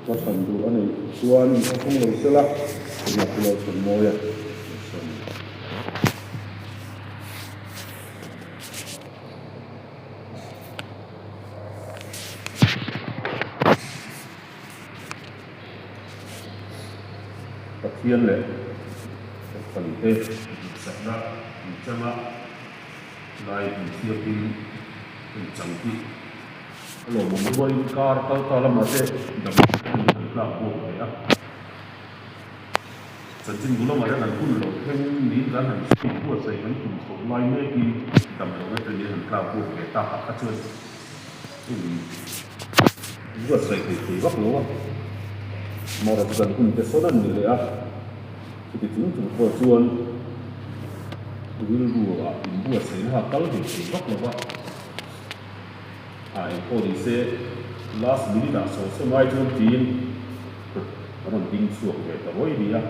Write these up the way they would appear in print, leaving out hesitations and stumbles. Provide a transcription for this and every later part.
Ka chhan duh a nih chuan in thlahrung lo sela, tunah chu lo chhan mawi a, a sawi. Pathian leh Kohhrante duhsakna inchanga lai hmun thiangin inchang hi a lawmawm rualin kar kal ta lamah te dam an tlak bawk ve a. Chanchin bu lamah hian an hun lo thleng niin kan han sawi buatsaih kan tum chhoh lai mekin dam lohna te niin han tlak bawk ve tak ah kha chuan buatsaih thei thei vak lo a. Amaherawhchu kan hun te sawn an ni leh a, chuti chung chung pawh chuan rilru ah inbuatsaihna kha kal thei thei vak lo va. A engpawh ni se last minute ah saw saw ngai chuan tiin a rawn ding chhuak ve ta ruai ni a.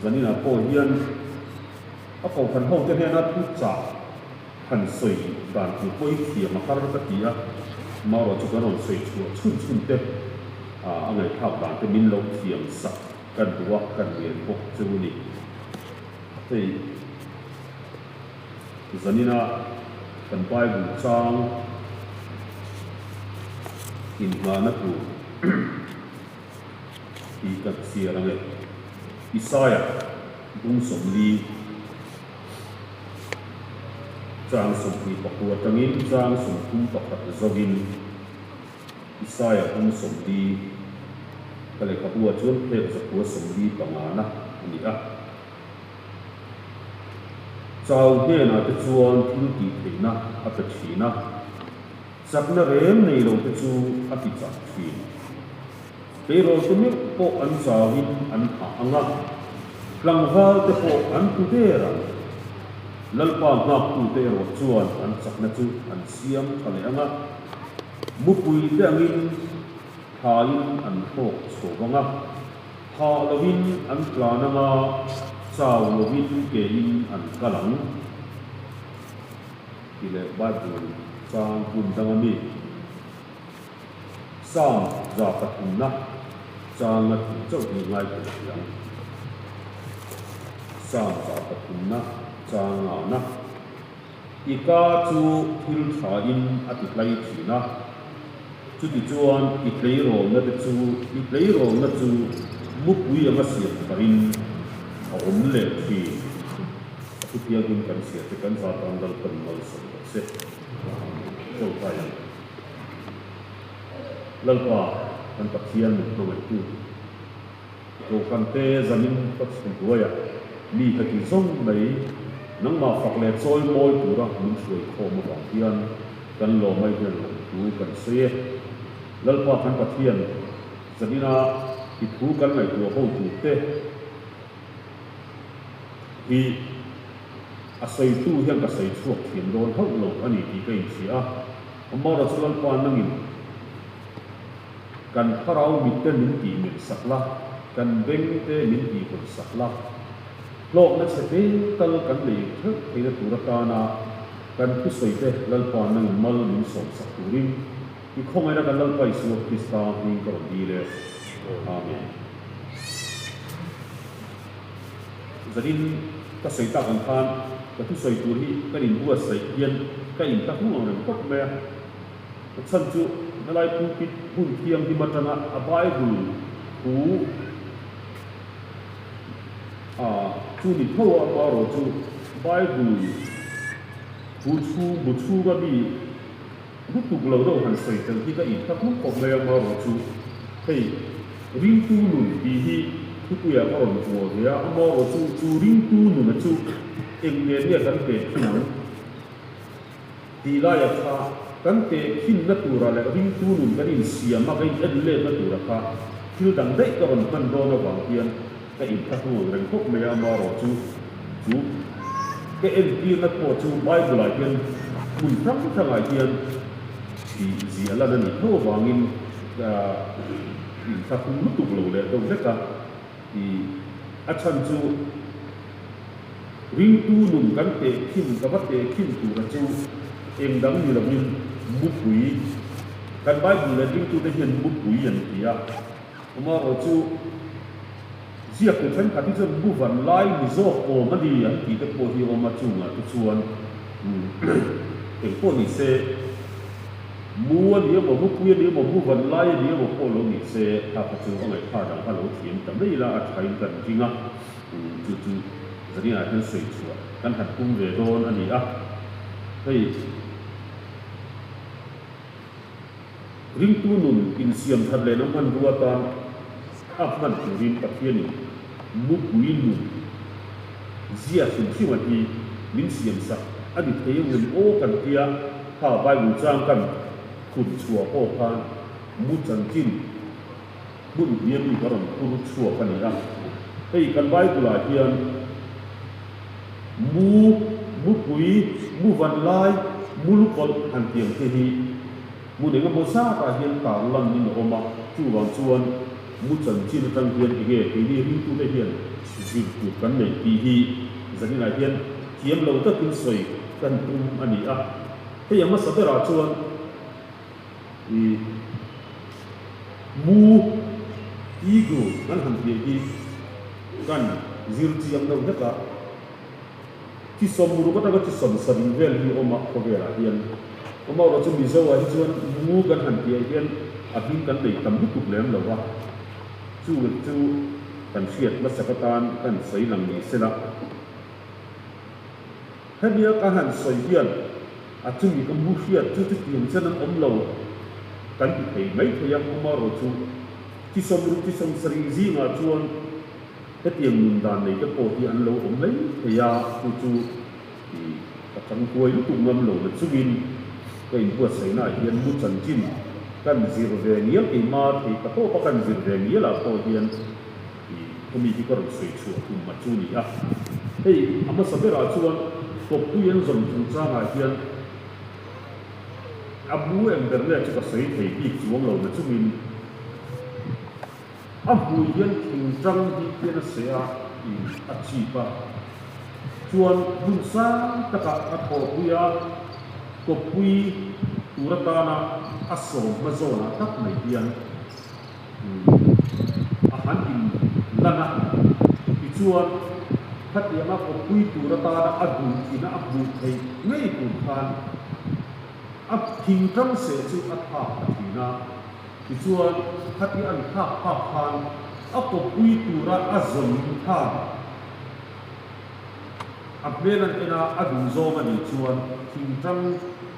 Zaninah pawh hian a kohhran ho te hnena thu chah han sawi dan tur pawh hi thiam a har ka ti a, marawh chu kan rawn sawi chhuah chhun chhun te a ngaihthlak dan te min lo thiam sak kan duh a, kan ngen bawk chu ni. Hei. Zanina kan Bible chang inngahna tur hi ka chhiar ang e. Isaiah bung 40 chang 29 atangin chang 31 zawin Isaiah bung 40 ka lehkhabu ah chuan phek 145 na a ni a. Chau hnenah te chuan thil tih theihna a pe thin a, chakna reng nei lo te chu a ti chak thin. Tleirawl te meuh pawh an chauin an hah ang a, tlangval te pawh an tu der ang. Lalpa nghaktute erawh chuan an chakna chu an siam tha leh ang a, mupui te angin thlaiin an thlawk chho vang a. Thah lovin an tlan anga chau lovin kein an kal ang tih leh Bible chang hmun dang a mi. Psalm 103 na changa thu chauh hi ngaithla thei ang. Psalm 103 na changa na. I ka chu thil thain a ti hlai thin a, chutichuan i tleirawlna te chu i tleirawlna chu mupui anga siam tharin a awm leh thin. A thutiangin kan chhiar te kan zat ang Lalpan malsawm rawh se. Tawngtai ang. Lalpa kan Pathian min hmangaihtu. Kohhrante zanin ka chhun hnuaiah mi ka ti zawng mai, nangmah fak leh chawi mawi tura min hruai khawm avang hian kan lawmai hian lawmthu kan sawi e. Lalpa kan Pathian, zanina i thu kan ngaihtuah ho turte hi a sawitu hian ka sawi chhuak thiam dawn hauh lo a ni tih ka inhria a, amaherawhchu Lalpa nangin, Kan thlarau mitte min tih melh sak la, kan beng te min tih hawn sak la. Hlawkna chhe te tal kan nei theuh theihna tur atana kan thusawi te Lalpa nangin mal min sawm sak turin i khawngaihna kan Lalpa Isua Krista hming ka rawn dil e. Amen. Zanin ka sawi tak ang khan ka thusawi tur hi kan inbuatsaih hian ka intahnung ang reng khawp mai a. A chhan chu helai pulpit hmun thianghlim atanga a Bible thu a chu ni tho a, amaherawh chu Bible thu chhung bu chhunga mi lutuk lo deuh han sawi tel hi ka inthla hluk khawp mai a, amaherawh chu hei ringtu nun tih hi thupuiah ka rawn vuah ve a, amaherawh chu chu ringtu nuna chu eng nen nge kan pek thin ang? Tih laiah kha kan tehkhinna tura leh ringtu nun kan insiam a, kan in enletna tura kha thil dang daih ka rawn hman dawn avang hian ka inthlahrung ang reng khawp mai a, amaherawh chu chu ka entirna pawh chu Bible ah hian hmun hrang hrangah hian tih ziah lan a nih tho avangin ka inthlahrung lutuk lo leh deuh hlek a, tih a chhan chu. Ringtu nun kan tehkhin, ka va tehkhin tura chu eng dang ni lovin mupui, kan Bible leh ringtute hian mupui an ti a. Amaherawhchu, ziaktu thenkhat hi chuan mu van lai ni zawk awm a ni an tih te pawh hi a awm a, chungah te chuan eng pawh ni se, mu a ni emaw, mupui a ni emaw, mu van lai a ni emaw pawh lo ni se, kha kha chu a ngaihthla dang kha lo thiam ta mai ila a thain kan ring a, chu chu zaninah hian sawi chhuah kan han tum ve dawn a ni a, hei. Ringtu nun insiam that lehna hmanrua atan a hman turin Pathianin mupui nun zia hrim hrim a hi min siam sak a ni thei ang em aw kan tia kha Bible chang kan phun chhuah pawh khan mu chanchin hmun hnih ami ka rawn phur chhuak a ni a. Hei kan Bible ah hian mu, mupui, mu vanlai, mu lukawlh han tiang te hi hmun eng emaw zat ah hian tar lan in a awm a, chuvang chuan mu chanchin atang hian enge keini ringtute hian zir tur kan neih tih hi zaninah hian thiam lo takin sawi kan tum a ni a. Hei a hmasa berah chuan I mu, eagle, kan han tih hi kan zir chiang deuh hlek a, chi sawmruk atanga chi sawmsarih vel hi awm a khawvelah hian. Amaherawh chu Mizo ah hi chuan mu kan han tih ah hian a hming kan nei tam lutuk lem lo a, chu chu kan hriat hmasak atan kan sawi lang ni sela. Hemia ka han sawi hian a chumi ka mu hriat chu chutiang chen an awm lo kan ti thei mai thei a, amaherawh chu chi sawmruk chi sawmsarih zingah chuan hetiang nun dan nei te pawh hi an lo awm mai thei a, chu chu ka changkuai lutuk ngam lo na chungin ka inbuatsaihna ah hian mu chanchin kan zir ve ngial keima thei ka tawp a kan zir ve ngial ah pawh hian Hemi hi ka rawn sawi chhuah tum a chu ni a. Hei a hmasa berah chuan kawppui an zawm chungchangah hian a bu eng ber nge chu ka sawi thei bik chuang lo na chungin a hmui hian thingtang hi hian a seh a, a chip a. Chuan hmun sang takah a thawhpui a, kawppui tur atana a sawm hma zawnah tak mai hian A han in lan a, tichuan khatianga kawppui tur atana a duh ina a hmuh theih ngei tur khan a thingtang seh chu a thlak ta thin a. Tichuan khati an thlak phak khan a kawppui tura a zawn khan a hmel an en a, a duh zawng a nih chuan thingtang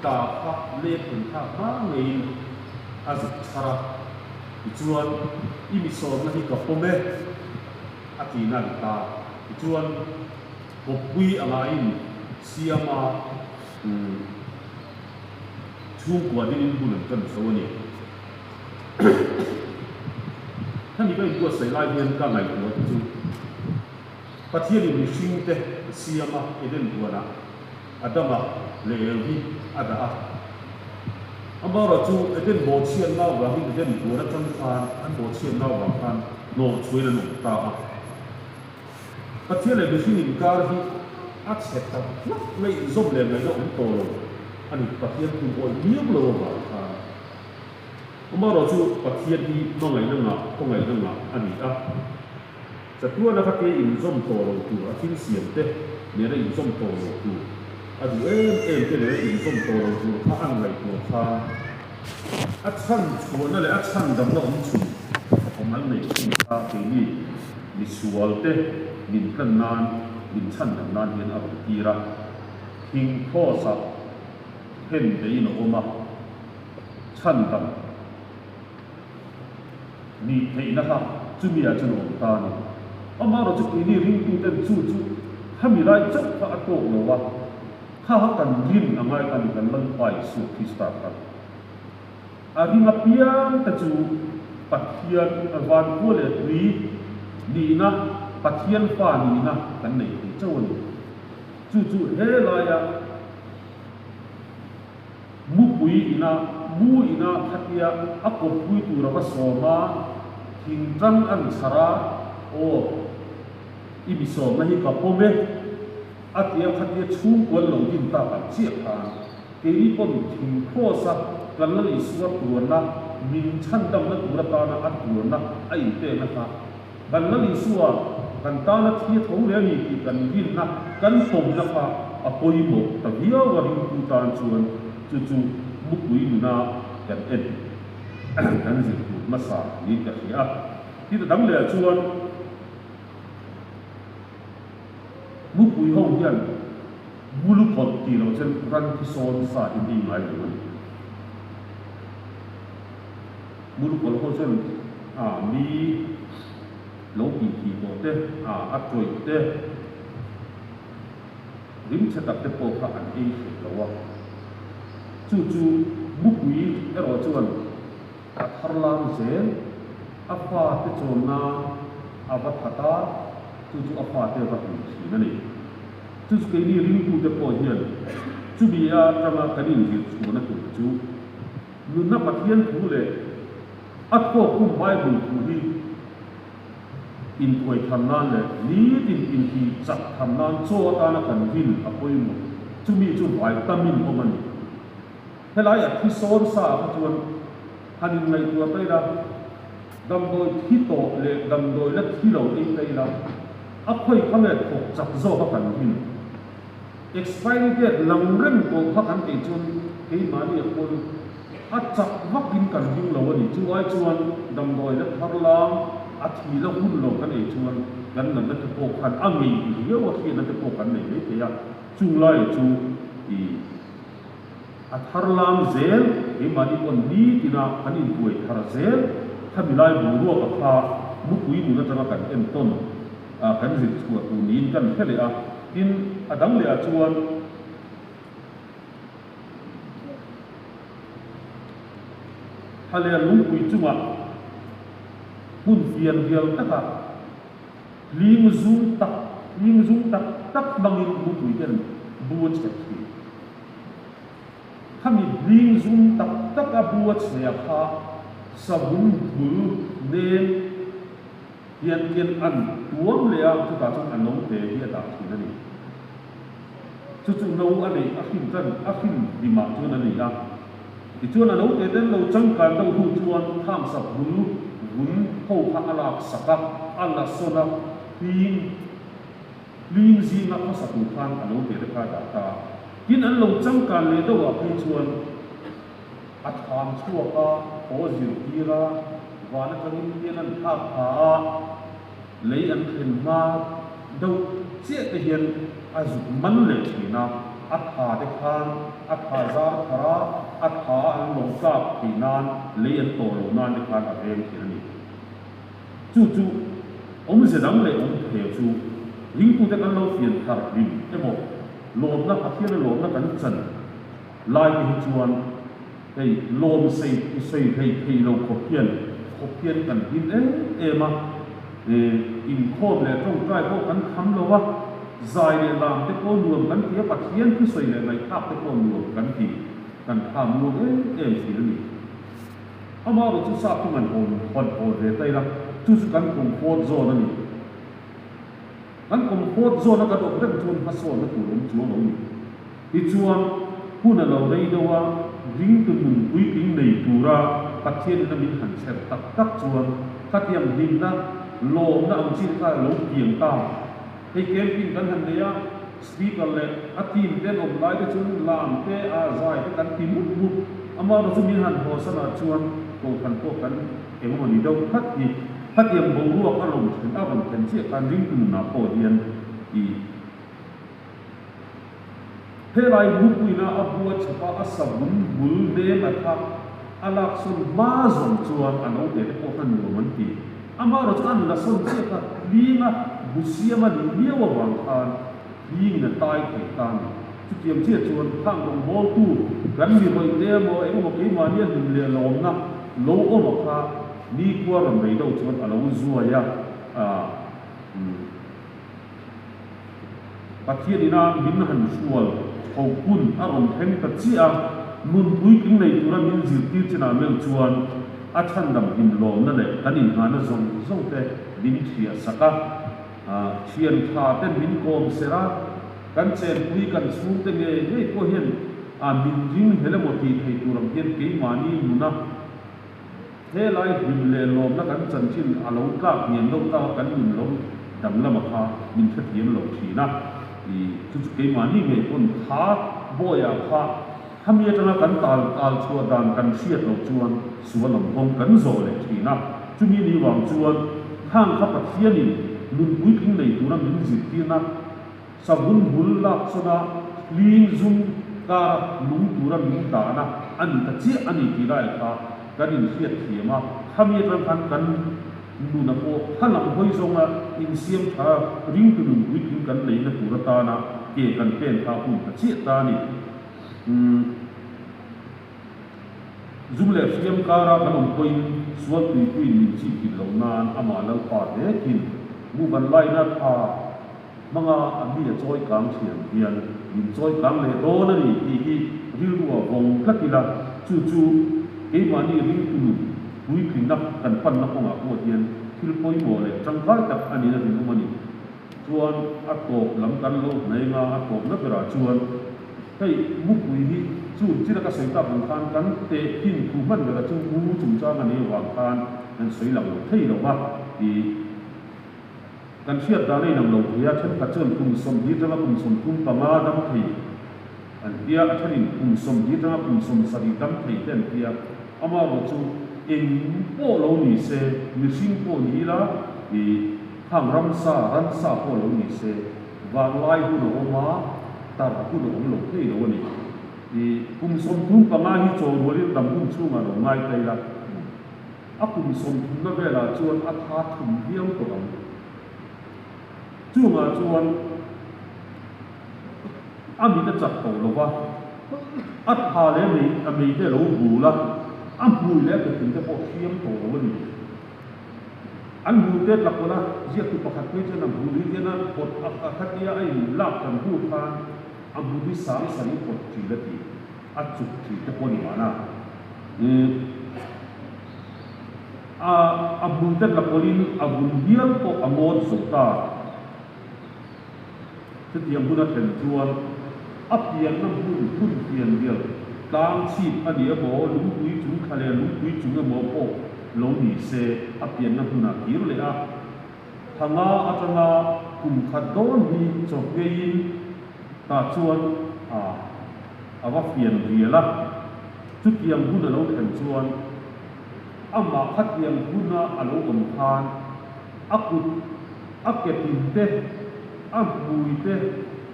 tla kha lep an thlak hma ngeiin a zuk chhar a. Tichuan, I mi sawmna hi ka pawm e, a ti na ni ta. Tichuan, kawppui a ngaiin siam a, chhungkua dingin hun an tan chho a ni. Hemi ka inbuatsaih lai hian ka ngaihtuah te chu Pathianin mihringte a siam a, Eden huanah Adama leh Evi a dah a. Amaherawh chu Eden bawhchhiatna avangin Eden huan atang khan an bawhchhiatna avang khan hnawhchhuain an awm ta a. Pathian leh mihring inkar hi a chhe ta hlak mai, inzawm leh ngaihna awm tawh lo a ni. Pathian thu awih miau lo avang khan. Amaherawh chu Pathian hi hmangaihna ngah, khawngaihna ngah a ni a. Chatuana kha ke inzawm tawh lo tur a thil siam te nena inzawm tawh lo tur, a duh em em te nena inzawm tawh lo tur kha an ngaihtuah khan a chhan chhuahna leh a chhan damna awm chhun awm an neih chhun kha keini misual te min tlan nan, min chhan dam nan hian a rawn tir a. Thing kraws ah hen beiin a awm a, chhan dam. Nih theihna kha chumi ah chuan a awm ta a ni. Amaherawh chu keini ringtuten chu chu khami lai chauh kha a tawk lo a, kha kha kan rin a ngai ta a ni, kan Lalpa Isua Krista kha. A ring apiang te chu Pathian vankhua leh tui nihna, Pathian fa nihna kan nei thei chauh a ni. Chu chu he laia. Mupui ina, mu ina khatia a kawppui tur a va sawm a, thingtang an chhar a, Aw, i mi sawmna hi ka pawm e, a tia khatia chhungkual lo din tak ang chiah khan keini pawn thing kraws a kan Lal Isua tuarna. min chhandamna tur atana a tuarna a inpekna kha kan Lal Isua kan tana thi a tho leh a ni tih kan rinna kan pawmna kha a pawimawh ta viau a ringtu tan chuan chu chu mupui nuna kan en kan zir tur hmasa niin ka hria a. Tin a dang lehah chuan mupui ho hian Bulu kawlh tih loh chuan ran thi sawn sa hi ei ngai lo a ni. Bulu kawlh ho chuan a mi lo tih thih tawh te, a a tawih te, rimchhe tak te pawh kha an ei hreh lo a. Chu chu mupui erawh chuan a thar lam zel, a fate chawn nan a va that a, chu chu a fate a va hmu thin a ni. Chu chu keini ringtute pawh hian chumi atanga kan inzir chhuahna tur chu nunna Pathian thu leh a thawkkhum Bible thu hi intuai tham nan leh nitin inti chak tham nan chaw atana kan rin a pawimawh. Chumi chu vaitamin awm a ni. Helai a thi sawn sa ah kha chuan han inngaihtuah ta ila, damdawi thi tawh leh damdawi la thi lo ei ta ila, a khawi kha nge thawk chak zawk a kan rin? Expiry date lang reng tawh kha kan ei chuan keimahni ah pawn a chak vakin kan ring lo a ni. Chu ai chuan damdawi la thar lang a thi la hun lo kan ei chuan kan natna te pawh khan a ngei riau a hriatna te pawh kan nei mai thei a, chung lai chu i. A thar lam zel, keimahni pawn nitina kan intuai thar zel. Khami lai boruak a kha mupui nun atanga kan entawn a, kan zir chhuah tur niin kan hre leh a. Tin, a dang leh ah chuan Thalel lungpui chungah hmun fian rial takah hling zum tak hling zum tak tak hmangin mupui ten bu a chhep thin. Khami hling zum tak tak a bu a chhia kha savun bul nen hian ken an tuam leh a, chutah chuan a note hi a dah thin a ni. Chu chu no a neih a hrin tan a hrin hlimah chuan a nei a. Tichuan a note ten lo changkan deuh hnu chuan khangsa bul vun ho kha a lak sak a, a la sawn a, hling. Hlim zinga khawsa tur khan a lo ve te kha dah ta. Tin an lo changkan leh deuh ah phei chuan a thlam chhuak a, haw zirtir a, van atangin hian an thlak tha a, lei an thlen hma deuh chiah te hian a zuk man leh thin a, a tha te khan a tha zar thar a, a tha an lo tlak theih nan lei an tawh loh nan te khan a veng thin a ni. Chu chu awmze dang leh awm thei chu ringtute kan lo fian thar hlim emaw lawmna Pathiana lawmna kan chan lai te hi chuan hei lawm sei sawi hlei thei lo khawp hian khawp hian kan hlim em em a, inkhawm leh tawngtai pawh kan tham lo a, zai leh lam te pawh nuam kan ti a, Pathian thusawi leh ngaihthlak te pawh nuam kan ti, kan tham nuam em em thin a ni. Amaherawh chu sap chu ngan hawn hawn hawn ve ta ila, chu chu kan comfort zone a ni. Kan comfort zone a kan awm reng chuan hmasawnna tur awm chuang lo ni. Tichuan, hun a lo rei deuh a, ringtu nun puitling nei tura Pathianin a min han chher tak tak chuan khatiang hlimna, lawmna ang chi te kha a lo piang ta. Hei camping kan han nei a, speaker leh a team te an awm lai te chuan lam te a zai te kan ti mup mup. Amaherawh chu min han hawsan ah chuan kohhran pawh kan engemaw ni deuh khat hi khatiang boruak a rawn thlen a rawn thlen chiah khan ringtu nunah pawh hian i Helai mupuina a bu a chhep a, a savun bul nem a tha a laksawn hma zawng chuan a naute te pawh kha nuam an ti. Amaherawh chu an la sawn chiah kha hlinga bu siam a nih miau avang khan hlingin a tai thei ta a ni. Chutiang chiah chuan khang rawngbawltu kan mi rawih te emaw engemaw keimahnia hlim leh lawmna lo awm a kha nikhua rawn nei deuh chuan a lo zuai a, Pathian ina min han hrual ho hun a rawn thleng ta chiah a, nun puitling nei tura min zirtir chinah meuh chuan a chhandam hlimlawmna leh kan inngahna zawng zawng te min thiah sak a, thian tha ten min kawm serh a, kan chenpui kan chhungte ngei ngei pawh hian min ring hlel emaw tih theih tur ang hian keimahni nuna. He lai hlim leh lawmna kan chanchin a lo tlak hniam deuh tak a kan nun lo danglama kha min hrethiam lo thin a, ih chu chu keimahni ngei pawn kha bawiah kha khami atanga kan tal tal chhuah dan kan hriat loh chuan sual lam kawng kan zawh leh thin a, chumi ni vang chuan khang kha Pathianin nun puitling nei tura min zirtirna Savun hmul lak chawna hling zum kara nung tura min dahna a ni ta chiah a ni tih laiah kha kan inhriat thiam a, khami atang khan kan nuna pawh kha lam hawi zawnga insiam tha ringtu nun puitling kan neihna tur atana ke kan pen kha hun ta chiah ta a ni. Umm. Zum leh hriam kara kan awm pawhin sual tuipuiin min chip kit loh nan amah Lalpa vekin muvan laina tha hmanga a mi a chawi kang thiam hian min chawi kang leh dawn a ni tih hi rilru a vawng tlat ila, chu chu keimahni ringtu nun puitlinna kan panna kawngah pawh hian thil pawimawh leh tangkai tak a nihna rinawm a ni. Chuan a tawp lam kan lo hneng a, a tawpna berah chuan hei mupui hi chu chila ka sawi tak ang khan kan tehkhin thu hman berah chu mu chungchang a nih avang khan kan sawi lang lo thei lo va, ih. Kan hriat dan a inang lo thei a, thenkhat chuan kum 20 atanga kum 35 dam thei an tia, a thenin kum 20 atanga kum 70 dam thei te an tia. Amaherawh chu eng pawh lo ni se, mihring pawh ni ila, ih, khang ramsa, ransa pawh lo ni se, vanglai hun a awm a, tar hun a awm lo thei lo a ni. Ih, kum 35 hi chaw rualin dam hun chhungah lo ngai ta ila. A kum sawmthumna velah chuan a tha thum viau tawh ang. Chungah chuan a mit a chak tawh lo va, a tha leh mei a mei te a lo bul a, a hmui leh a ketin te pawh hriam tawh lo a ni. An hmu te tla pawlh a, ziaktu pakhat phei chuan a hmu lui hian a pawt a khatia a in lak tan hnu khan a hmu hi sang sarih pawt ṭil a ti, a chuk ṭil te pawh a ni mahna. A a hmul te tla pawlhin a vun hial pawh a ngawt zo ta. Chutiang hun a thlen chuan a pianna hmun hmun pian bial tlang chhip a ni emaw, lungpui chung thla leh lungpui chung emaw pawh lo ni se a pianna hmunah kir leh a. Thanga atanga kum khat dawn hi chawhngeiin tah chuan a a va fian rial a. Chutiang hun a lo thlen chuan amah khatiang huna a lo awm khan a kut, a ke tin te, a hmui te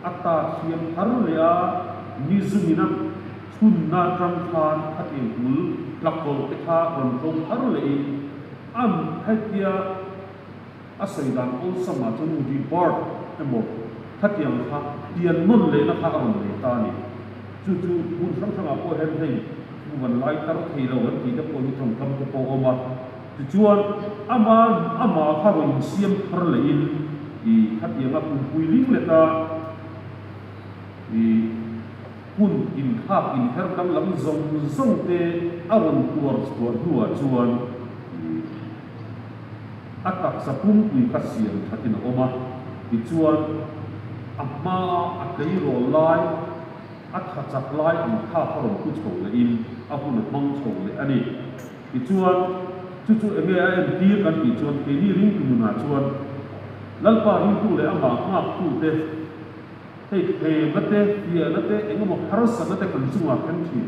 a ta thiam thar leh a, ni zungin a chhunna atang khan khatiang hmul tlakawlh te kha rawn ṭo thar lehin a hetia a sawi dan awlsamah chuan rebirth emaw khatiang kha pian nawn lehna kha a rawn nei ta a ni. Chu chu hmun hrang hrangah pawh hian hei van lai tar thei lo an tih te pawh hi tawngkam te pawh a awm a. Tichuan ama amah kha rawn insiam thar lehin ih khatianga pumpui ling leta ih hun inthlak inher danglam zawng zawng te a rawn tuar chhuah hnuah chuan ih A taksa pumpui kha siam thatin a awm a, tichuan a hmaa a tleirawl lai, a tha chak lai ang kha kha rawn pu chho lehin a hun a hmang chho leh a ni. Tichuan, chu chu enge a entir kan tih chuan keini ringtu nunah chuan Lalpa ringtu leh amah nghaktute hei thlemna te, fiahna te, engemaw harsatna te kan chungah thleng thin.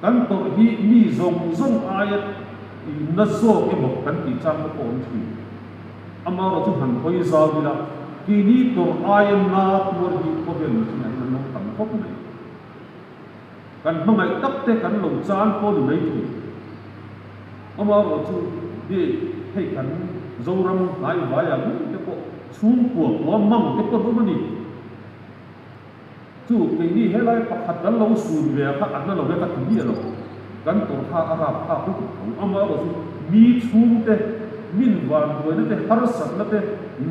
Kan tawrh hi mi zawng zawng aia na zawk emaw kan tih chang te pawh awm thin. Amaherawh chu han hawi zau ila, keini tawrh aia na tuar hi khawvel mihringah hian an lo tam khawp mai. Kan hmangaih tak te kan lo chan pawh ni mai thei. Amaherawh chu hei hei kan Zoram hnaivaiah ngei te pawh chhungkua kua mang te pawh an awm a ni. Chu keini helai pakhat kan lo sun ve a kha a hna lo e ka ti miah lo. Kan tawrh kha a rap thlak lutuk tho. Amaherawh chu mi chhungte, min vanduaina te, harsatna te,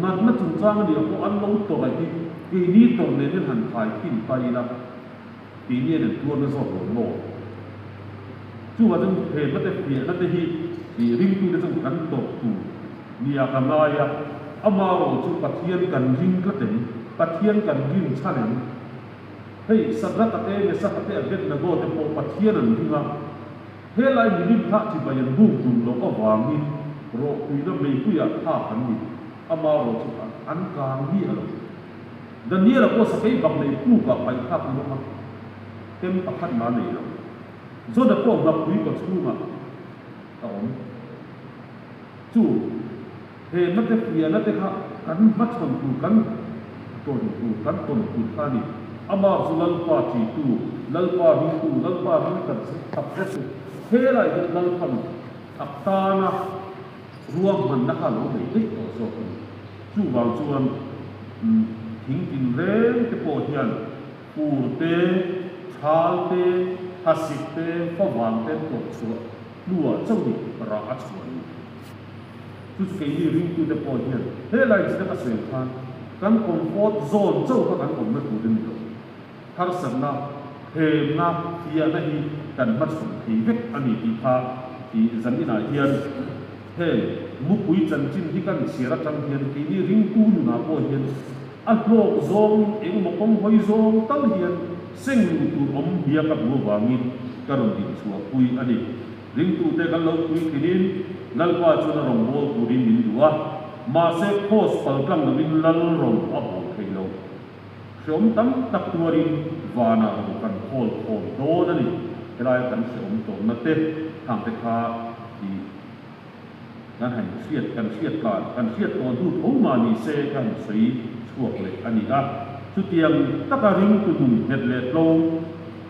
natna chungchang a nih ah pawh an lo tawrh a hi keini tawrh nen hian han thai khin ta ila keini an intuarna zawk lo maw? Chuvah chuan thlemna te, fiahna te hi ringtute chuan kan tawrh tur nia ka ngai a. Amaherawh chu Pathian kan ring tlat em? Pathian kan rin chhan em? Hei, Sadraka te, Mesaka te, Abednego te pawh Pathian an ring a. Helai milim kha chibai an buk dun loh avangin rawhpuina meipuiah thlak an ni. Amarawh chu an kang miah lo. Daniel-a pawh sakei bak nei pukah paih thlak an awm a, tem pakhat mah a nei lo. Jona pawh nghakpui kaw chhungah a awm. Chu he nate fiahna te kha kan hmachhawn tur, kan tawn tur, kan tawn tur kha a ni. Amah chu Lalpa ṭitu, Lalpa ringtu, Lalpa ring tak tak zet chu helai hian Lalpan a tana ruahmanna kha a lo nei daih tawh zawk a ni. Chuvang chuan thing tinreng te pawh hian fur te, thal te, thlasik te, favang te an tawh chhuah hnuah chauhin rah a chhuah ni. Chu chu keini ringtute pawh hian helai zita ka sawi khan kan comfort zone chauh kha kan awmna tur a ni lo. Harsatna, thlemna, fiahna hi kan hmachhawn thei vek a ni tih kha i zaninah hian heng mupui chanchin hi kan chhiar atang hian keini ringtu nunah pawh hian a hlawk zawngin engemaw kawng hawi zawng tal hian seng luh tur awm nia ka hmu avangin ka rawn dinchhuahpui a ni. Ringtute kan lo puitlinin Lalpa chuan a rawngbâwl turin min duh a, mahse kraws paltlang lovin Lal rawn a bawl thei lo. Hreawm tam tak tuarin vanah ro kan khawl khawm dawn a ni. Helaia kan hreawm tawrhna te khangte kha i kan han hriat kan hriat tlan kan hriat tawh hnu tho mah ni se ka han sawi chhuak leh a ni a. Chutiang taka ringtu nun nghet leh tlo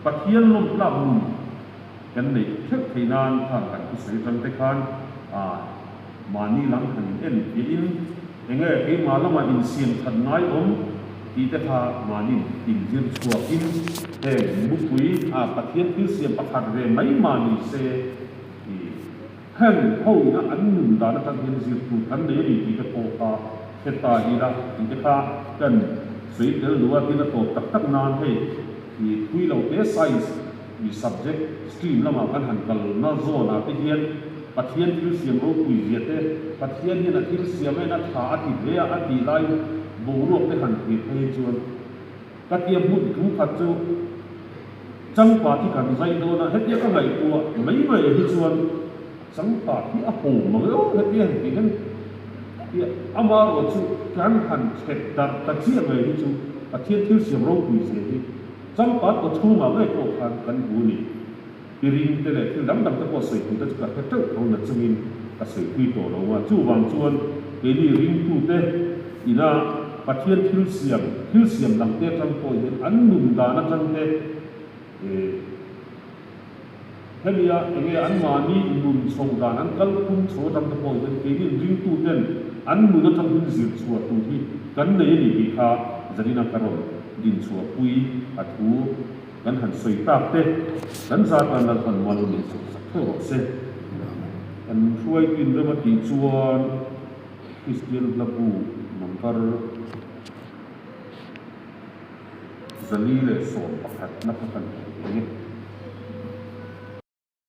Pathian lawmtlak nun Kan neih theuh theih nan khan kan thusawi atang te khan mahni lam han in en piahin enge keimah lamah insiam that ngai awm tih te kha mahni inzir chhuakin heng mupui a Pathian thil siam pakhat ve mai mah ni se i heng ho ina an nun dan atang hian zir tur kan nei a ni tih te pawh kha hre ta ila tih te kha kan sawi tel duh a tin a tawp tak tak nan hei i thui lo te science Mi subject stream lamah kan han kalna zawnah te hian Pathian thil siam ropui zia te, Pathian hian a thil siam en a tha a ti hle a, a tih lai boruak te han thlir phei chuan ka tia hmun tum khat chu changpa khi kan zai dawn a, hetia ka ngaihtuah mai mai hi chuan changpa khi a ho mang e aw hetia han tih hian tia amaherawh chu kan han chhet darh ta chiah mai hi chu Pathian thil siam ropui zia hi Changpat kaw chhungah ngei pawh khan kan hmu ni. Piring te leh thil dang dang te pawh sawi tur te chu ka hre teuh tho na chungin ka sawi pui tawh lo a. Chuvang chuan keini ringtute ina Pathian thil siam, thil siam dang te atang pawh hian an nun dan atang te eh hemia enge anmahni nun chho dan, an kalphung chho atang te pawh hian keini ringtuten an nun atang hian zir chhuah tur hi kan nei a ni tih kha Zarina ka rawn Dinchhuahpui a thu kan han sawi tak te kan zat a Lalpan mal min chhawk sak theuh rawh se. Kan hruaitu in rem a tih chuan Kristian hlabu number 411 na kha kan hmu thei e.